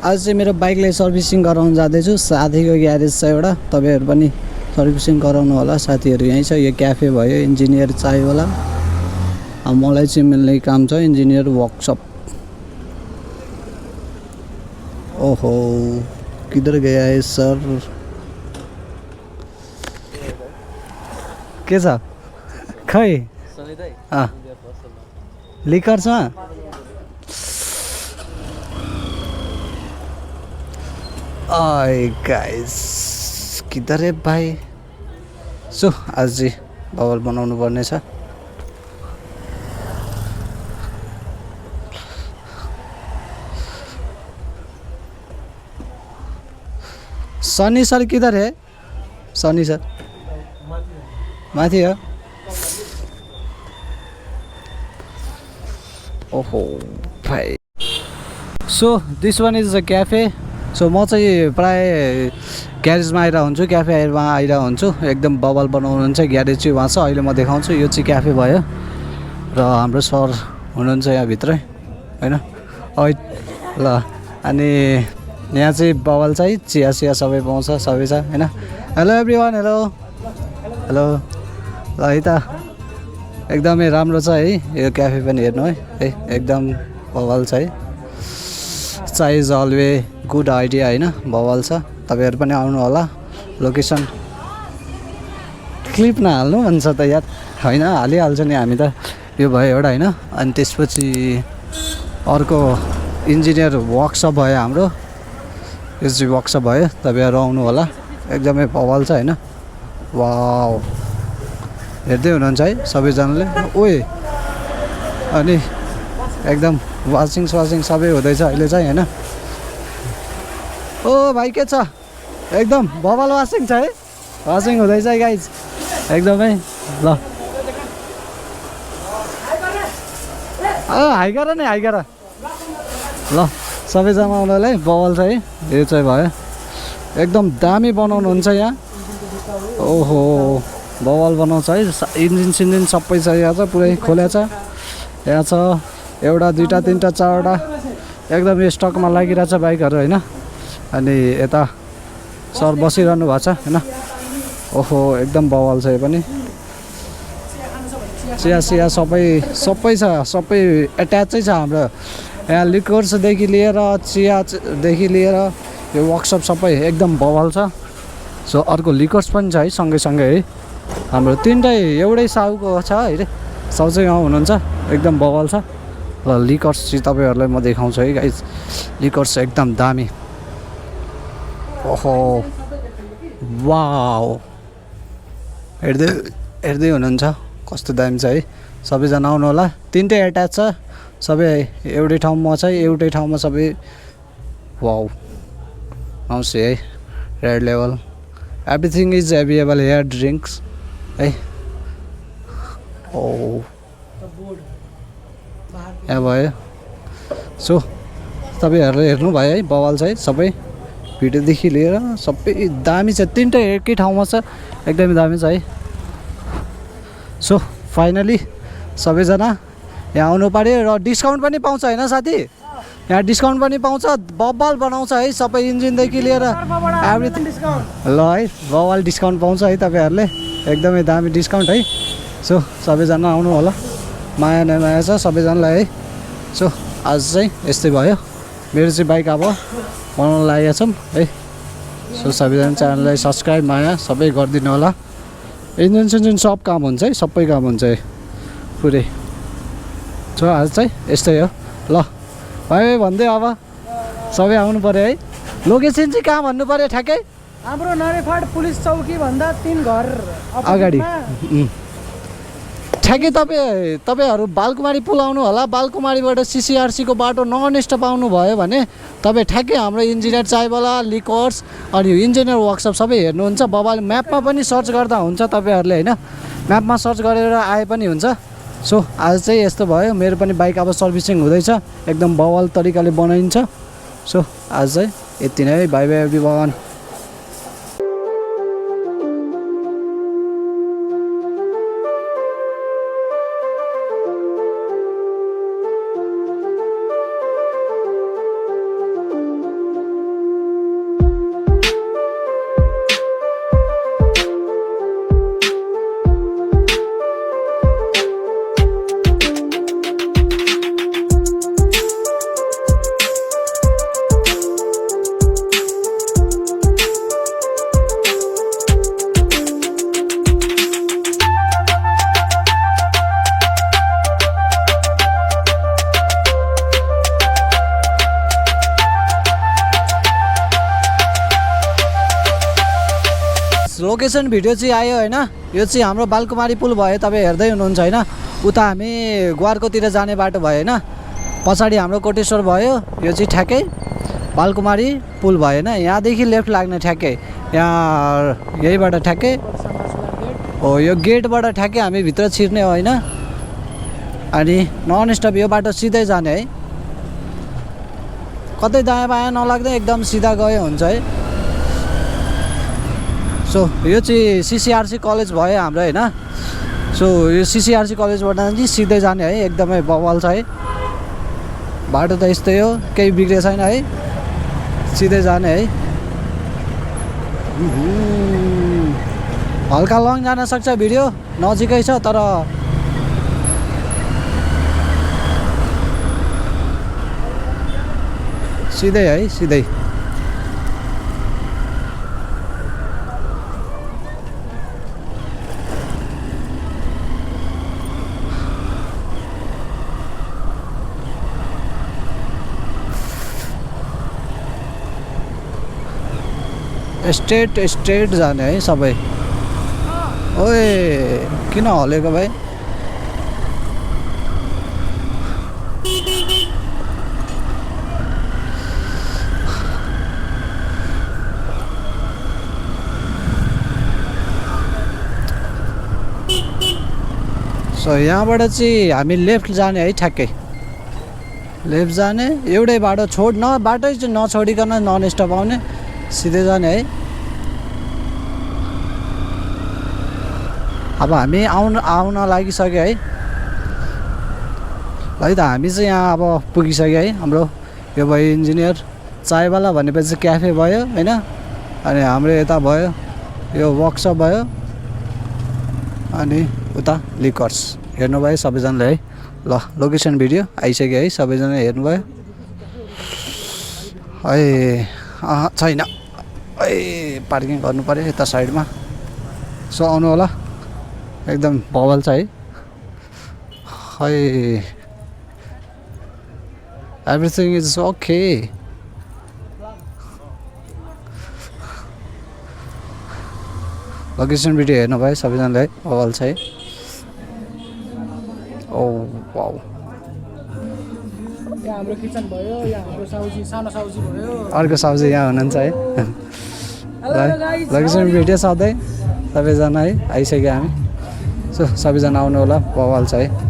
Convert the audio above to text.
आज चाहिँ मेरो बाइकलाई सर्भिसिङ गराउन जाँदैछु। साथीको ग्यारेज छ एउटा, तपाईँहरू पनि सर्भिसिङ गराउनु होला। साथीहरू यहीँ छ। यो क्याफे भयो इन्जिनियर चायवाला। मलाई चाहिँ मिल्ने काम छ इन्जिनियर वर्कशॉप। ओहो किधर गया है सर? के छ खै लिकर छ? आय गाइस किधर है भाइ? सो आज चाहिँ बबल बनाउनु पर्ने छ। सनी सर किधर है? सनी सर माथि हो। ओहो भाइ। So this one is a cafe. So म चाहिँ प्राय ग्यारेजमा आइरहेको हुन्छु, क्याफेमा आइरहेको हुन्छु। एकदम बबल बनाउनुहुन्छ। ग्यारेज चाहिँ वहाँ छ, अहिले म देखाउँछु। यो चाहिँ क्याफे भयो र हाम्रो सर हुनुहुन्छ यहाँ भित्रै हैन। ल अनि यहाँ चाहिँ बबल चाहिँ चिया सिया सबै पाउँछ, सबै छ हैन। Hello everyone, hello hello. ल है त एकदमै राम्रो छ है यो क्याफे पनि। हेर्नु है एकदम बबल छ है। चाय इज अलवे गुड आइडिया हैन, बबल छ। तपाईँहरू पनि आउनु होला। लोकेसन क्लिप नहाल्नु भन्छ त यार, होइन हालिहाल्छ नि हामी त। यो भयो एउटा हैन। अनि त्यसपछि अर्को इन्जिनियर वर्कसप भयो हाम्रो। यो चाहिँ वर्कसप भयो, तपाईँहरू आउनु होला। एकदमै बबल छ हैन। वाउ हेर्दै हुनुहुन्छ है सबैजनाले। ओए अनि एकदम वासिङ सबै हुँदैछ अहिले चाहिँ हैन। ओ भाइ के छ? एकदम बबल वासिङ छ है, वासिङ हुँदैछ गाइज एकदमै। ल हाई गर नि, हाई गर। ल सबैजना आउनुलाई बबल छ है। यो चाहिँ भयो एकदम दामी बनाउनुहुन्छ यहाँ। ओहो बबल बनाउँछ है। इन्जिन सिन्जिन सबै छ यहाँ छ, पुरै खोल्या छ। यहाँ छ एउटा दुईवटा तिनवटा चारवटा एकदम स्टकमा लागिरहेछ बाइकहरू होइन। अनि यता सर बसिरहनु भएको छ होइन। ओहो एकदम बवाल छ यो पनि। चिया सिया सबै छ, सबै एट्याचै छ हाम्रो यहाँ। लिक्वर्सदेखि लिएर चियादेखि लिएर यो वर्कसप सबै एकदम बवाल छ। सो अर्को लिक्वर्स पनि छ है सँगै है। हाम्रो तिनटै एउटै साउको छ है। साउ चाहिँ यहाँ हुनुहुन्छ, एकदम बवाल छ। ल लिक्वर्स चाहिँ तपाईँहरूलाई म देखाउँछु है गाइज। लिक्वर्स एकदम दामी। ओहो वाउ हेर्दै हुनुहुन्छ कस्तो दामी छ है। सबैजना आउनु होला। तिनटै एट्याच छ, सबै एउटै ठाउँमा छ, एउटै ठाउँमा सबै। वाउ आउँछ है। Red level everything is available here drinks है। ओ यहाँ भयो। सो तपाईँहरूले हेर्नु भयो है, बवाल छ है सबै। भिडियोदेखि लिएर सबै दामी छ। तिनटै एकै ठाउँमा छ, एकदमै दामी छ है। सो फाइनली सबैजना यहाँ आउनु पर्यो र डिस्काउन्ट पनि पाउँछ होइन साथी? यहाँ डिस्काउन्ट पनि पाउँछ। बबल बनाउँछ है सबै, इन्जिनदेखि लिएर एभ्रिथिङ। ल है बबल डिस्काउन्ट पाउँछ है तपाईँहरूले, एकदमै दामी डिस्काउन्ट है। सो सबैजना आउनु होला। माया नमाया छ सबैजनालाई है। सो आज चाहिँ यस्तै भयो। मेरो चाहिँ बाइक अब बनाउन लागेको छौँ है। सो सबैजना च्यानललाई सब्सक्राइब माया सबै गरिदिनु होला। इन्जिन सिन्जिन सब काम हुन्छ है, सबै काम हुन्छ है पुरै। सो आज चाहिँ यस्तै हो। ल भाइ भन्दै अब सबै आउनु पऱ्यो है। लोकेसन चाहिँ कहाँ भन्नु पऱ्यो ठ्याक्कै? हाम्रो नरेफाड पुलिस चौकी भन्दा 3 घर अगाडि ठ्याक्कै। तपाईँहरू बालकुमारी पुल आउनु होला। बालकुमारीबाट सिसिआरसीको बाटो नन स्टप आउनु भयो भने तपाईँ ठ्याक्कै हाम्रो इन्जिनियर चायवाला, लिक्वर्स अनि इन्जिनियर वर्कसप सबै हेर्नुहुन्छ। बबाल म्यापमा पनि सर्च गर्दा हुन्छ तपाईँहरूले होइन। म्यापमा सर्च गरेर आए पनि हुन्छ। सो आज चाहिँ यस्तो भयो। मेरो पनि बाइक अब सर्भिसिङ हुँदैछ, एकदम बवाल तरिकाले बनाइन्छ। सो आज चाहिँ यति नै। By by everyone. Location video चाहिँ आयो होइन। यो चाहिँ हाम्रो बालकुमारी पुल भयो, तपाईँ हेर्दै हुनुहुन्छ होइन। उता हामी ग्वारकोतिर जाने बाटो भयो होइन। पछाडि हाम्रो कोटेश्वर भयो, यो चाहिँ ठ्याक्कै बालकुमारी पुल भयो होइन। यहाँदेखि लेफ्ट लाग्ने ठ्याक्कै यहाँ यहीबाट ठ्याक्कै हो, यो गेटबाट ठ्याक्कै हामी भित्र छिर्ने हो होइन। अनि नन स्टप यो बाटो सिधै जाने है, कतै दायाँ बायाँ नलाग्दै एकदम सिधा गयो हुन्छ है। सो यो चाहिँ सिसिआरसी कलेज भयो हाम्रो होइन। सो यो सिसिआरसी कलेजबाट चाहिँ सिधै जाने है, एकदमै बवाल छ है। बाटो त यस्तै हो, केही बिग्रेको छैन है, सिधै जाने है। हल्का लङ जान सक्छ भिडियो, नजिकै छ तर सिधै है, सिधै। स्ट्रेट जाने है सबै। ओए किन हलेको भाइ? सो यहाँबाट चाहिँ हामी लेफ्ट जाने है, ठ्याक्कै लेफ्ट जाने। एउटै बाटो बाटै चाहिँ नछोडिकन नन स्टप आउने, सिधै जाने है। अब हामी आउन लागिसक्यो है। है त हामी चाहिँ यहाँ अब पुगिसक्यो है। हाम्रो यो भयो इन्जिनियर चायवाला भनेपछि क्याफे भयो होइन। अनि हाम्रो यता भयो यो वर्कसप भयो, अनि उता लिकर्स। हेर्नुभयो सबैजनाले है। ल लोकेसन भिडियो आइसक्यो है, सबैजना हेर्नुभयो है। छैन है, पार्किङ गर्नु पऱ्यो यता साइडमा। सो आउनु होला, एकदम बवाल छ है। Everything is okay. Location video हेर्नुभयो सबैजनाले है, बवाल छ है। ओ वाउ, यहाँ हाम्रो किचन भयो, यहाँ हाम्रो साउजी, सानो साउजी भयो, अर्को साउजी यहाँ हुनुहुन्छ है। लोकेसन भिडियो सधैँ सबैजना है आइसक्यो हामी। सो सबैजना आउनु होला, बवाल छ है।